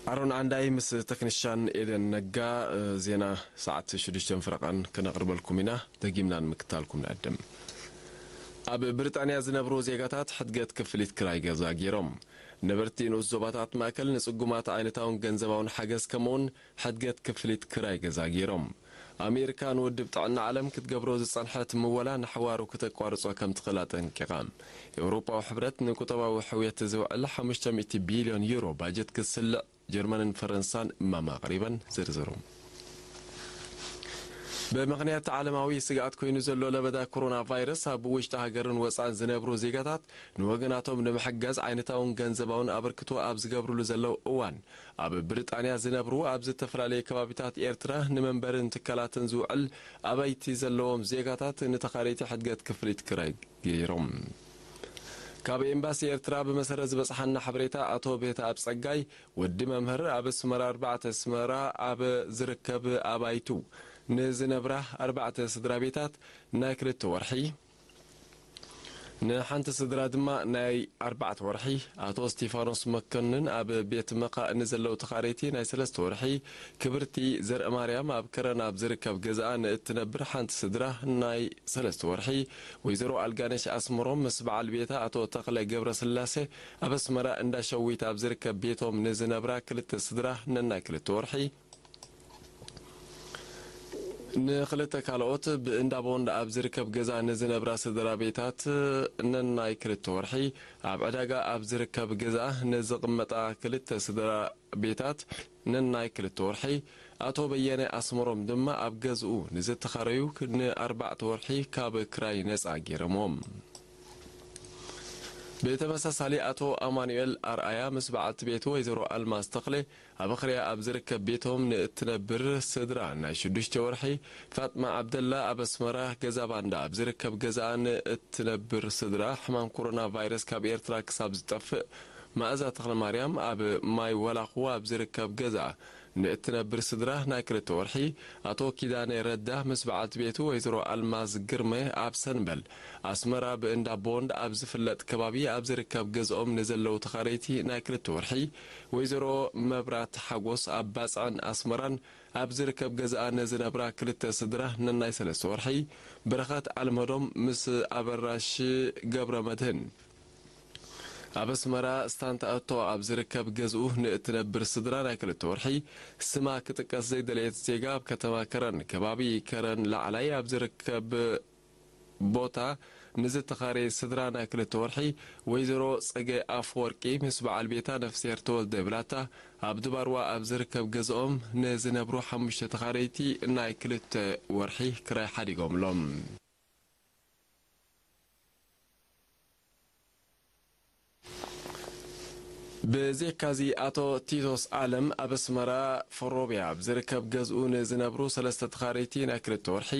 ኣሮን ዓንዳይ ምስ ተክኒሻን ኤደን ነጋ፣ እ፣ ዜና ሰዓት ሽዱሽተ ፍረቓን ክነቕርበልኩም ኢና። ደጊምና ንምክታልኩም ንዕድም። ኣብ ብሪጣንያ ዝነብሩ ዜጋታት ሕድገት ክፍሊት ክራይ ገዛ ገይሮም። ነበርቲ ንኡስ ዞባታት ማእከል ንጽጉማት ዓይነታውን ገንዘባውን ሓገዝ ከምኡውን ሕድገት ክፍሊት ክራይ ገዛ ገይሮም። ኣሜሪካ ንውድብ ጥዕና ዓለም ክትገብሮ ዝጸንሐት ምወላ ንሓዋሩ ክተቋርጾ ከም ትኽእል ኣጠንቂቓ። ኤውሮጳዊ ሕብረት ንቁጠባዊ ሕውየት ዝውዕል ሓሙሽተ ሚእቲ ቢልዮን ዩሮ ባጀት ክስልዕ ጀርመንን ፈረንሳን እማማ ኣቕሪበን። ዝርዝሩ። ብምኽንያት ዓለማዊ ስግኣት ኮይኑ ዘሎ ለበዳ ኮሮና ቫይረስ ኣብ ውሽጢ ሃገርን ወጻእን ዝነብሩ ዜጋታት ንወገናቶም ንምሕጋዝ ዓይነታውን ገንዘባውን ኣበርክቶ ኣብ ዝገብርሉ ዘለዉ እዋን፣ ኣብ ብሪጣንያ ዝነብሩ ኣብ ዝተፈላለዩ ከባቢታት ኤርትራ ንመንበርን ትካላትን ዝውዕል ኣባይቲ ዘለዎም ዜጋታት ንተኻረይቲ ሕድገት ክፍሊት ክራይ ገይሮም። ካብ ኤምባሲ ኤርትራ ብመሰረት ዝበጽሓና ሓበሬታ፣ ኣቶ ቤተኣብ ጸጋይ፣ ወዲ መምህር፣ ኣብ ኣስመራ ኣርባዕተ ኣስመራ ኣብ ዝርከብ ኣባይቱ ንዝነብራ ኣርባዕተ ስድራ ቤታት ናይ ክልተ ወርሒ፣ ንሓንቲ ስድራ ድማ ናይ ኣርባዕተ ወርሒ፣ ኣቶ እስቲፋኖስ መኮንን፣ ኣብ ቤት መኻእ ንዘለዉ ተኻረይቲ ናይ ሰለስተ ወርሒ፣ ክብርቲ ዘርእማርያም፣ ኣብ ከረን ኣብ ዝርከብ ገዛኣ ንእትነብር ሓንቲ ስድራ ናይ ሰለስተ ወርሒ፣ ወይዘሮ ኣልጋነሽ ኣስመሮም ምስ በዓል ቤታ ኣቶ ተኽለ ገብረስላሴ፣ ኣብ ኣስመራ እንዳ ሸዊት ኣብ ዝርከብ ቤቶም ንዝነብራ ክልተ ስድራ ነናይ ክልተ ወርሒ፣ ንኽልተ ካልኦት ብእንዳ ቦንድ ኣብ ዝርከብ ገዛ ንዝነብራ ስድራ ቤታት ነናይ ክልተ ወርሒ፣ ኣብ ዕዳጋ ኣብ ዝርከብ ገዛ ንዝቕመጣ ክልተ ስድራ ቤታት ነናይ ክልተ ወርሒ፣ ኣቶ በየነ ኣስመሮም ድማ ኣብ ገዝኡ ንዝተኻረዩ ንኣርባዕተ ወርሒ ካብ ክራይ ነጻ ገይሮምዎም። ብተመሳሳሊ፣ ኣቶ ኣማኑኤል ኣርኣያ ምስ በዓልቲ ቤቱ ወይዘሮ ኣልማዝ ተኽለ ኣብ ኣኽርያ ኣብ ዝርከብ ቤቶም ንእትነብር ስድራ ናይ ሽዱሽተ ወርሒ፣ ፋጥማ ዓብደላ ኣብ ኣስመራ ገዛ ባንዳ ኣብ ዝርከብ ገዛኣ ንእትነብር ስድራ ሕማም ኮሮና ቫይረስ ካብ ኤርትራ ክሳብ ዝጠፍእ፣ መኣዛ ተኽለማርያም ኣብ ማይ ወላኹ ኣብ ዝርከብ ገዛኣ ንእትነብር ስድራ ናይ ክልተ ወርሒ፣ ኣቶ ኪዳነ ረዳ ምስ በዓልቲ ቤቱ ወይዘሮ ኣልማዝ ግርመ ኣብ ሰንበል ኣስመራ ብእንዳ ቦንድ ኣብ ዝፍለጥ ከባቢ ኣብ ዝርከብ ገዝኦም ንዘለዉ ተኻረይቲ ናይ ክልተ ወርሒ፣ ወይዘሮ መብራት ሓጎስ ኣብ ባጽዕን ኣስመራን ኣብ ዝርከብ ገዛኣ ንዝነብራ ክልተ ስድራ ነናይ ሰለስተ ወርሒ፣ በረኸት ኣልመዶም ምስ ኣበራሽ ገብረ መድህን ኣብ ኣስመራ ስታንታ እቶ ኣብ ዝርከብ ገዝኡ ንእትነብር ስድራ ናይ ክልተ ወርሒ፣ ስማ ክጥቀስ ዘይደለየት ዜጋ፣ ኣብ ከተማ ከረን፣ ከባቢ ከረን ላዕላይ ኣብ ዝርከብ ቦታ ንዝተኻረየ ስድራ ናይ ክልተ ወርሒ፣ ወይዘሮ ጸገ ኣፈወርቂ ምስ በዓል ቤታ ነፍስሄር ተወልደ ብላታ ኣብ ድባርዋ ኣብ ዝርከብ ገዝኦም ንዝነብሩ ሓሙሽተ ተኻረይቲ ናይ ክልተ ወርሒ ክራይ ሓዲጎምሎም። ብዜካዚ፣ ኣቶ ቲቶስ ኣለም ኣብ ኣስመራ ፈሮብያ ኣብ ዝርከብ ገዝኡ ንዝነብሩ ሰለስተ ተኻረይቲ ናይ ክልተ ወርሒ፣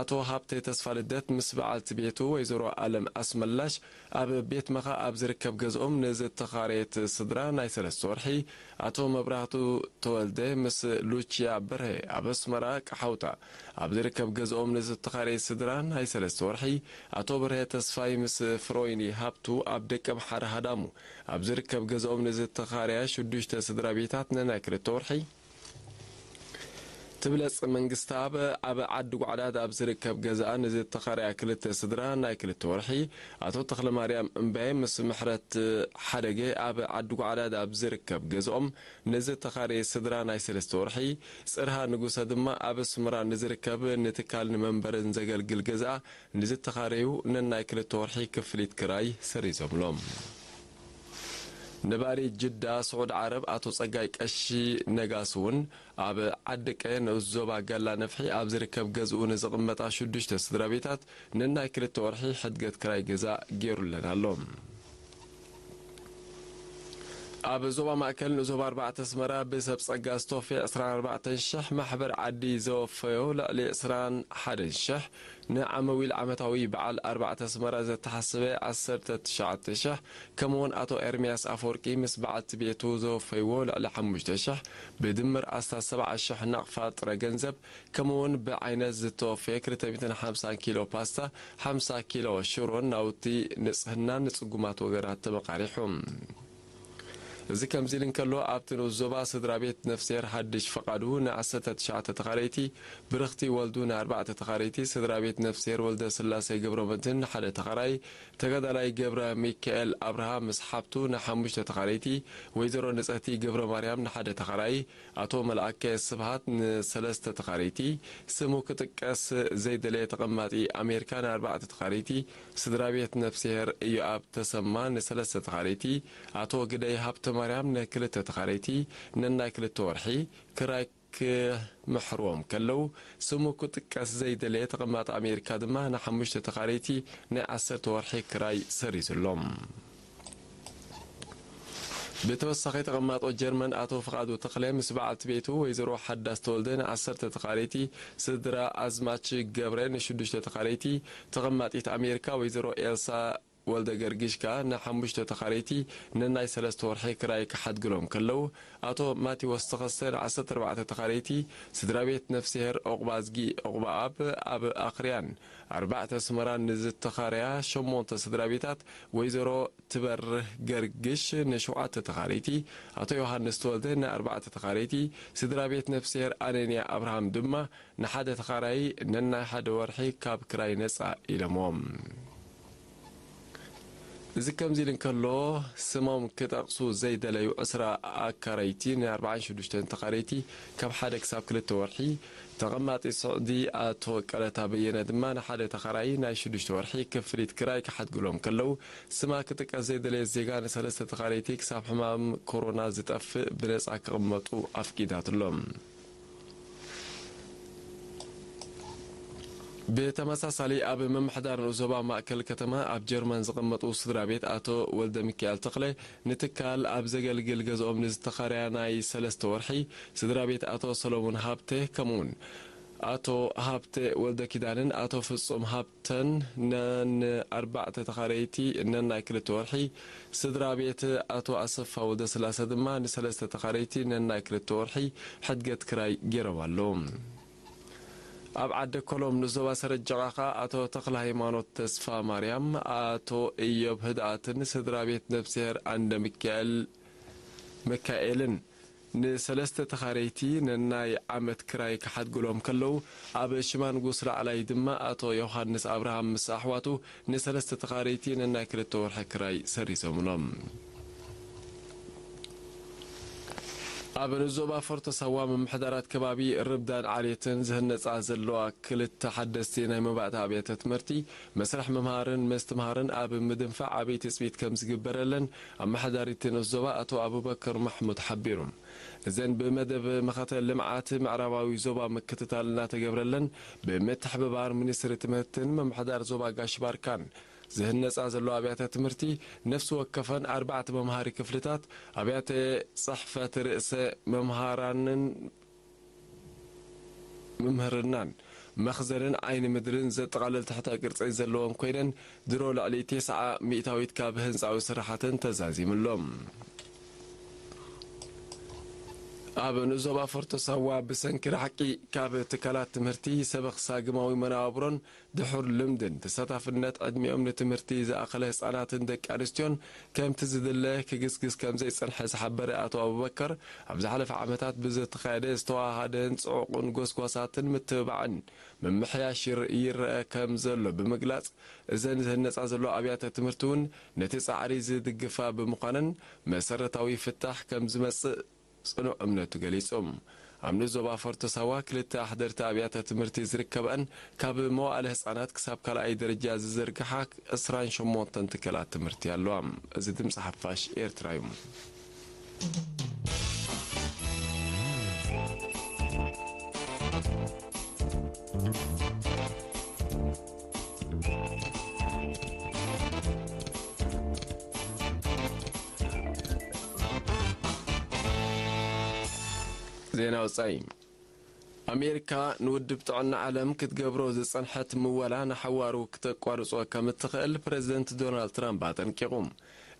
ኣቶ ሃብተ ተስፋ ልደት ምስ በዓልቲ ቤቱ ወይዘሮ ኣለም ኣስመላሽ ኣብ ቤት መኻ ኣብ ዝርከብ ገዝኦም ንዝተኻረየት ስድራ ናይ ሰለስተ ወርሒ፣ ኣቶ መብራህቱ ተወልደ ምስ ሉቺያ በርሀ ኣብ ኣስመራ ቀሓውታ ኣብ ዝርከብ ገዝኦም ንዝተኻረየ ስድራ ናይ ሰለስተ ወርሒ፣ ኣቶ በርሀ ተስፋይ ምስ ፍሮይኒ ሃብቱ ኣብ ደቀምሓረ ሃዳሙ ኣብ ዝርከብ ገዝኦም ንዝተኻረያ ሽዱሽተ ስድራ ቤታት ነናይ ክልተ ወርሒ፣ ትብለጽ መንግስተኣብ ኣብ ዓዲ ጓዕዳድ ኣብ ዝርከብ ገዛኣ ንዝተኻረያ ክልተ ስድራ ናይ ክልተ ወርሒ፣ ኣቶ ተኽለማርያም እምባየ ምስ ምሕረት ሓደገ ኣብ ዓዲ ጓዕዳድ ኣብ ዝርከብ ገዝኦም ንዝተኻረየ ስድራ ናይ ሰለስተ ወርሒ፣ ጽርሃ ንጉሰ ድማ ኣብ ኣስመራ ንዝርከብ ንትካል ንመንበርን ዘገልግል ገዛኣ ንዝተኻረዩ ነናይ ክልተ ወርሒ ክፍሊት ክራይ ሰሪዞምሎም። ነባሪ ጅዳ ስዑድ ዓረብ ኣቶ ጸጋይ ቀሺ ነጋስ እውን ኣብ ዓዲ ቀየ ንኡስ ዞባ ጋላ ነፍሒ ኣብ ዝርከብ ገዝኡ ንዝቕመጣ ሽዱሽተ ስድራ ቤታት ነናይ ክልተ ወርሒ ሕድገት ክራይ ገዛ ገይሩለን ኣሎ። ኣብ ዞባ ማእከል ንዞባ ኣርባዕተ ኣስመራ ብሰብ ጸጋ ዝተወፈየ ዕስራን ኣርባዕተን ሽሕ፣ ማሕበር ዓዲ ዘወፈዮ ልዕሊ ዕስራን ሓደን ሽሕ፣ ንዓመዊል ዓመታዊ በዓል ኣርባዕተ ኣስመራ ዘተሓስበ ዓሰርተ ትሽዓተ ሽሕ፣ ከምኡውን ኣቶ ኤርምያስ ኣፈወርቂ ምስ በዓልቲ ቤቱ ዘወፈይዎ ልዕሊ ሓሙሽተ ሽሕ፣ ብድምር ኣስታት ሰብዓ ሽሕ ናቕፋ ጥረ ገንዘብ፣ ከምኡውን ብዓይነት ዝተወፈየ ክልተ ሚእትን ሓምሳን ኪሎ ፓስታ፣ ሓምሳ ኪሎ ሽሮን ናውቲ ንጽህናን ንጽጉማት ወገናት ተመቓሪሑ። እዚ ከምዚ ኢሉ እንከሎ፣ ኣብቲ ንኡስ ዞባ ስድራ ቤት ነፍስሄር ሓድሽ ፈቓዱ ንዓሰርተ ትሽዓተ ተኻረይቲ፣ ብርኽቲ ወልዱ ንኣርባዕተ ተኻረይቲ፣ ስድራ ቤት ነፍስሄር ወልደ ስላሴ ገብረመድህን ንሓደ ተኻራይ፣ ተጋዳላይ ገብረ ሚካኤል ኣብርሃ ምስ ሓብቱ ንሓሙሽተ ተኻረይቲ፣ ወይዘሮ ንጽህቲ ገብረ ማርያም ንሓደ ተኻራይ፣ ኣቶ መልኣከ ስብሃት ንሰለስተ ተኻረይቲ፣ ስሙ ክጥቀስ ዘይደለየ ተቐማጢ ኣሜሪካ ንኣርባዕተ ተኻረይቲ፣ ስድራ ቤት ነፍስሄር ኢዮኣብ ተሰማ ንሰለስተ ተኻረይቲ፣ ኣቶ ግደይ ሃብተ ማርያም ንክልተ ተኻረይቲ ነናይ ክልተ ወርሒ ክራይ ክምሕርዎም ከለዉ፣ ስሙ ክጥቀስ ዘይደለየ ተቐማጢ ኣሜሪካ ድማ ንሓሙሽተ ተኻረይቲ ናይ ዓሰርተ ወርሒ ክራይ ሰሪዙሎም። ብተወሳኺ ተቐማጦ ጀርመን ኣቶ ፍቓዱ ተኽለ ምስ በዓልቲ ቤቱ ወይዘሮ ሓዳስ ተወልደ ንዓሰርተ ተኻረይቲ፣ ስድራ ኣዝማች ገብረ ንሽዱሽተ ተኻረይቲ፣ ተቐማጢት ኣሜሪካ ወይዘሮ ኤልሳ ወልደ ገርጊሽ ከኣ ንሓሙሽተ ተኻረይቲ ነናይ ሰለስተ ወርሒ ክራይ ክሓድግሎም ከለዉ፣ ኣቶ ማቴዎስ ተኸስተ ንዓሰርተ ኣርባዕተ ተኻረይቲ፣ ስድራ ቤት ነፍስሄር ዑቕባዝጊ ዑቕባኣብ ኣብ ኣኽርያን ኣርባዕተ ኣስመራን ንዝተኻረያ ሸሞንተ ስድራ ቤታት ወይዘሮ ትበርህ ገርግሽ ንሸውዓተ ተኻረይቲ፣ ኣቶ ዮሃንስ ተወልደ ንኣርባዕተ ተኻረይቲ፣ ስድራ ቤት ነፍስሄር ኣነንያ ኣብርሃም ድማ ንሓደ ተኻራዪ ነናይ ሓደ ወርሒ ካብ ክራይ ነጻ ኢሎምዎም። እዚ ከምዚ ኢሉ እንከሎ፣ ስሞም ክጠቕሱ ዘይደለዩ ዕስራ ኣካረይቲ ንኣርባዓን ሽዱሽተን ተኻረይቲ ካብ ሓደ ክሳብ ክልተ ወርሒ፣ ተቐማጢ ስዑዲ ኣቶ ቀለታ በየነ ድማ ንሓደ ተኻራዪ ናይ ሽዱሽተ ወርሒ ክፍሊት ክራይ ክሓድግሎም ከለዉ፣ ስማ ክጥቀስ ዘይደለየት ዜጋ ንሰለስተ ተኻረይቲ ክሳብ ሕማም ኮሮና ዝጠፍእ ብነጻ ክቕመጡ ኣፍቂዳትሎም። ብተመሳሳሊ፣ ኣብ ምምሕዳር ንኡስ ዞባ ማእከል ከተማ ኣብ ጀርመን ዝቕመጡ ስድራ ቤት ኣቶ ወልደ ሚካኤል ተኽለ ንትካል ኣብ ዘገልግል ገዝኦም ንዝተኻረያ ናይ ሰለስተ ወርሒ ስድራ ቤት ኣቶ ሰሎሞን ሃብተ፣ ከምኡውን ኣቶ ሃብተ ወልደ ኪዳንን ኣቶ ፍጹም ሃብተን ነንኣርባዕተ ተኻረይቲ ነናይ ክልተ ወርሒ፣ ስድራ ቤት ኣቶ ኣሰፋ ወልደስላሰ ድማ ንሰለስተ ተኻረይቲ ነናይ ክልተ ወርሒ ሕድገት ክራይ ገይሮም ኣለዉ። ኣብ ዓዲ ኮሎም ንዞባ ሰረጀቓ ኸኣ ኣቶ ተኽለ ሃይማኖት ተስፋ ማርያም፣ ኣቶ እዮብ ህድኣትን ስድራ ቤት ነፍስሄር ኣንደ ሚካኤል ሚካኤልን ንሰለስተ ተኻረይቲ ነናይ ዓመት ክራይ ክሓድግሎም ከለዉ፣ ኣብ ሽማንጉስ ላዕላይ ድማ ኣቶ ዮሃንስ ኣብርሃም ምስ ኣሕዋቱ ንሰለስተ ተኻረይቲ ነናይ ክልተ ወርሒ ክራይ ሰሪዞምሎም። ኣብ ንዞባ ፈርቶ ሳዋ ምምሕዳራት ከባቢ ርብዳን ዓሌትን ዝህነጻ ዘለዋ ክልተ ሓደስቲ ናይ መባእታ ኣብያተ ትምህርቲ መስርሕ ምምሃርን ምስትምሃርን ኣብ ምድንፋዕ ዓብዪ ትጽቢት ከም ዝግበረለን ኣመሓዳሪቲ ንኡስ ዞባ ኣቶ ኣቡበከር ማሕሙድ ሓቢሩ። እዘን ብመደብ መኸተ ልምዓት ምዕራባዊ ዞባ ምክትታል እናተገብረለን ብምትሕብባር ሚኒስትሪ ትምህርትን ምምሕዳር ዞባ ጋሽ ባርካን ዝህነጻ ዘለዋ ኣብያተ ትምህርቲ ነፍሲ ወከፈን ኣርባዕተ መምሃሪ ክፍልታት፣ ኣብያተ ጽሕፈት ርእሰ መምሃራንን ምምህርናን መኽዘንን ዓይኒ ምድርን ዘጠቓልል ትሕተ ቅርጺ ዘለወን ኮይነን፣ ድሮ ልዕሊ ተስዓ ሚእታዊት ካብ ህንጻዊ ስራሓተን ተዛዚሙሎም። ኣብ ንዞባ ፈርቶ ሳዋ ብሰንኪ ራሕቂ ካብ ትካላት ትምህርቲ፣ ሰበኽ ሳግማዊ መነባብሮን ድሑር ልምድን ተሳታፍነት ዕድሚኦም ንትምህርቲ ዝኣኸለ ህጻናትን ደቂ ኣንስትዮን ከምቲ ዝድለ ክግስግስ ከም ዘይጸንሐ ዝሓበረ ኣቶ ኣቡበከር፣ ኣብ ዝሓለፈ ዓመታት ብዝተኻየደ ዝተዋሃደን ጽዑቕን ጎስጓሳትን ምትብባዕን ምምሕያሽ ይር-፣ ይረአ ከም ዘሎ ብምግላጽ፣ እዘን ዝህነጻ ዘለዋ ኣብያተ ትምህርቲ እውን ነቲ ጻዕሪ ዝድግፋ ብምዃነን መሰረታዊ ፍታሕ ከም ዝመጽእ ጽኑዕ እምነቱ ገሊጹ። ኣብ ንኡስ ዞባ ፈርቶ ሳዋ ክልተ ኣሕደርቲ ኣብያተ ትምህርቲ ዝርከበኣን ካብ መዋእለ ህጻናት ክሳብ ካልኣይ ደረጃ ዝዝርግሓ ዕስራን ሸሞንተን ትካላት ትምህርቲ ኣለዋ። እዚ ድምጺ ሓፋሽ ኤርትራ እዩ። ዜና ወጻኢ። ኣሜሪካ ንውድብ ጥዕና ዓለም ክትገብሮ ዝጸንሐት ምወላ ንሓዋሩ ክተቋርጾ ከም እትኽእል ፕረዚደንት ዶናልድ ትራምፕ ኣጠንቂቑ።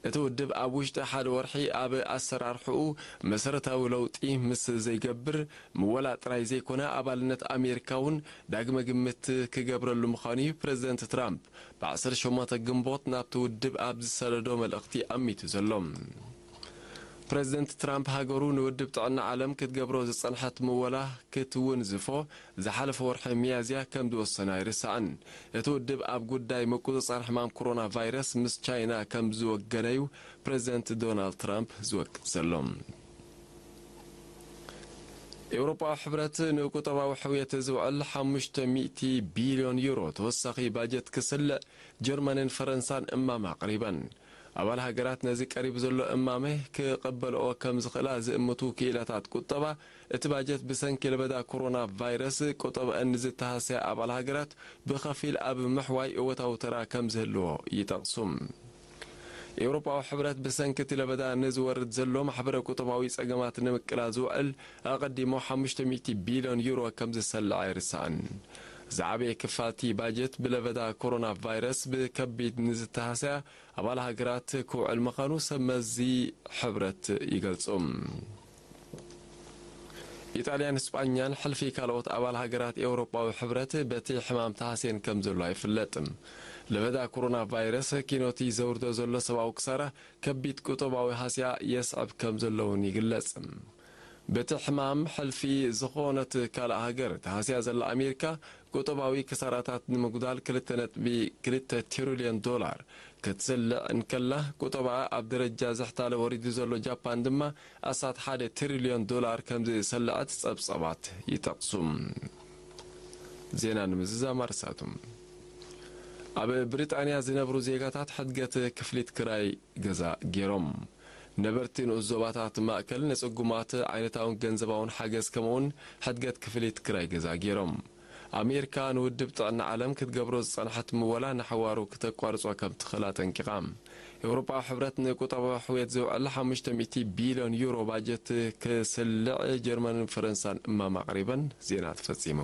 እቲ ውድብ ኣብ ውሽጢ ሓደ ወርሒ ኣብ ኣሰራርሕኡ መሰረታዊ ለውጢ ምስ ዘይገብር፣ ምወላ ጥራይ ዘይኮነ ኣባልነት ኣሜሪካ እውን ዳግመ ግምት ክገብረሉ ምዃኑ እዩ ፕረዚደንት ትራምፕ ብ ዓሰርተ ሸሞንተ ግንቦት ናብቲ ውድብ ኣብ ዝሰደዶ መልእኽቲ ኣሚቱ ዘሎ። ፕረዚደንት ትራምፕ ሃገሩ ንውድብ ጥዕና ዓለም ክትገብሮ ዝጸንሐት ምወላ ክትውንዝፎ ዝሓለፈ ወርሒ ሚያዝያ ከም ዝወሰነ ኣይርሳዕን። እቲ ውድብ ኣብ ጉዳይ ምቁጽጻር ሕማም ኮሮና ቫይረስ ምስ ቻይና ከም ዝወገነዩ ፕረዚደንት ዶናልድ ትራምፕ ዝወቅስ ዘሎ። ኤውሮጳዊ ሕብረት ንቁጠባዊ ሕውየት ዝውዕል ሓሙሽተ ሚእቲ ቢልዮን ዩሮ ተወሳኺ ባጀት ክስልዕ ጀርመንን ፈረንሳን እማመ ኣቕሪበን። ኣባል ሃገራት ነዚ ቀሪቡ ዘሎ እማመ ክቐበልኦ ከም ዝኽእላ ዝእምቱ ክኢላታት ቁጠባ፣ እቲ ባጀት ብሰንኪ ለበዳ ኮሮና ቫይረስ ቁጠብአን ንዝተሃስያ ኣባል ሃገራት ብኸፊል ኣብ ምሕዋይ እወታዊ ተራ ከም ዝህልዎ ይጠቕሱ። ኤውሮጳዊ ሕብረት ብሰንኪ እቲ ለበዳ ንዝወርድ ዘሎ ማሕበረ ቁጠባዊ ጸገማት ንምቅላል ዝውዕል ኣቐዲሞ ሓሙሽተ ሚእቲ ቢልዮን ዩሮ ከም ዝሰልዕ ኣይርሳዕን። ዝዓበየ ክፋልቲ ባጀት ብለበዳ ኮሮና ቫይረስ ብከቢድ ንዝተሃስያ ኣባል ሃገራት ክውዕል ምዃኑ ሰብ መዚ ሕብረት ይገልጹ። ኢጣልያን ስጳኛን ሕልፊ ካልኦት ኣባል ሃገራት ኤውሮጳዊ ሕብረት በቲ ሕማም ተሃስየን ከም ዘሎ ኣይፍለጥን። ለበዳ ኮሮና ቫይረስ ኪኖቲ ዘውርዶ ዘሎ ሰብኣዊ ክሳራ ከቢድ ቁጠባዊ ሃስያ የስዕብ ከም ዘለውን ይግለጽ። በቲ ሕማም ሕልፊ ዝኾነት ካልእ ሃገር ተሃስያ ዘላ ኣሜሪካ ቁጠባዊ ክሳራታት ንምጉዳል ክልተ ነጥቢ ክልተ ትሪልዮን ዶላር ክትስልዕ እንከላ፣ ቁጠባኣ ኣብ ደረጃ ዝሕታለ ወሪዱ ዘሎ ጃፓን ድማ ኣስታት ሓደ ትሪልዮን ዶላር ከም ዝሰልዐት ጸብጸባት ይጠቕሱ። ዜና ንምዝዛም ኣርሳቱ። ኣብ ብሪጣንያ ዝነብሩ ዜጋታት ሕድገት ክፍሊት ክራይ ገዛ ገይሮም። ነበርቲ ንኡስ ዞባታት ማእከል ንጽጉማት ዓይነታውን ገንዘባውን ሓገዝ ከምኡውን ሕድገት ክፍሊት ክራይ ገዛ ገይሮም። ኣሜሪካ ንውድብ ጥዕና ዓለም ክትገብሮ ዝጸንሐት ምወላ ንሓዋሩ ክተቋርጾ ከም ትኽእል ኣጠንቂቓ። ኤውሮጳዊ ሕብረት ንቁጠባዊ ሕውየት ዝውዕል ሓሙሽተ ሚእቲ ቢልዮን ዩሮ ባጀት ክስልዕ ጀርመንን ፈረንሳን እማም ኣቕሪበን። ዜና ተፈጺሙ።